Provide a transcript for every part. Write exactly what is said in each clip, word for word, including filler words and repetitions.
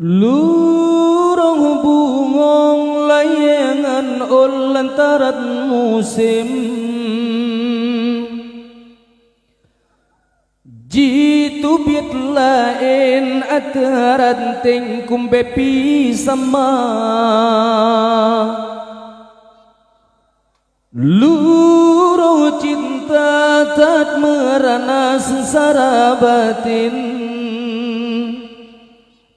Lurong bungong layée ngon ôn lantaran musém. Jiteubiet laén ateueh ranténg kumbé pi sama. Lurong cinta that meurana seungsara batén.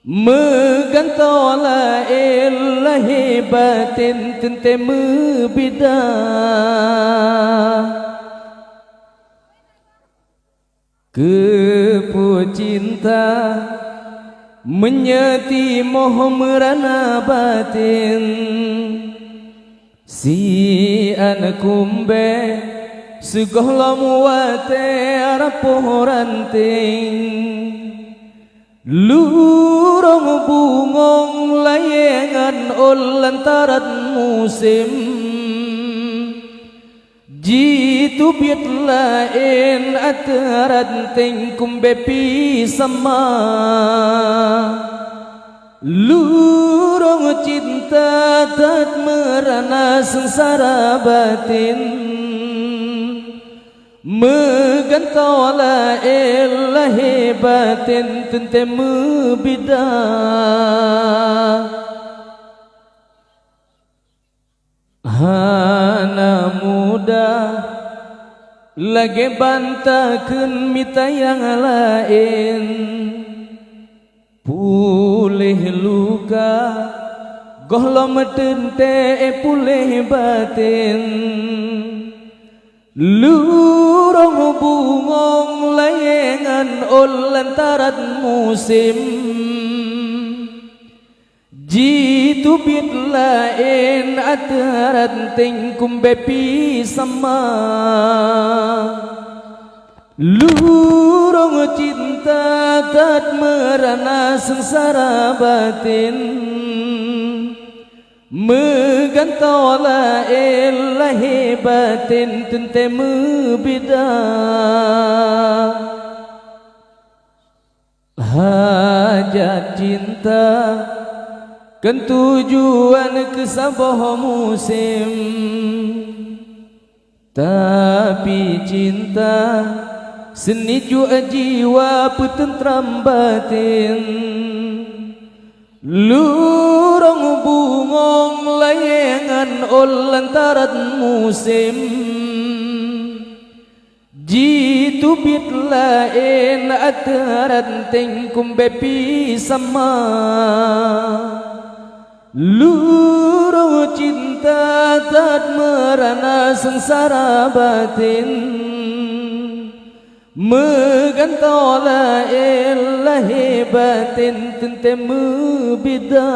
Meugantoe laén lahé batén teuntée meubida. Keupeue cinta meunyoe timoh meurana batén? Sian kumbé sigohlom watée rapoh ranténg. Lurong bungong layée ngon ôn lantaran musém. Jiteubiet laén ateueh ranténg kumbé pi sama. Lurong cinta that meurana seungsara batén. Meugantoe laén lahé batén teuntée meubida. Hana mudah lagée ban takheun mita nyang laén. Puléh luka gohlom teuntée puléh batén. Lurong bungong layée ngon ôn lantaran musém. Jiteubiet laén ateueh ranténg kumbé pi sama. Lurong cinta that meurana seungsara batén. Meugantoe laén lahé batén teuntée meubida. Hajat cinta kon tujuan keu saboh musém. Tapi cinta seunijuek jiwa peuteunteram batén. Lurong bungong layée ngon ôn lantaran musém. Jiteubiet laén ateueh ranténg kumbé pi sama. Lurong cinta that meurana seungsara batén. Meugantoe laén lahé batén teuntée meubida.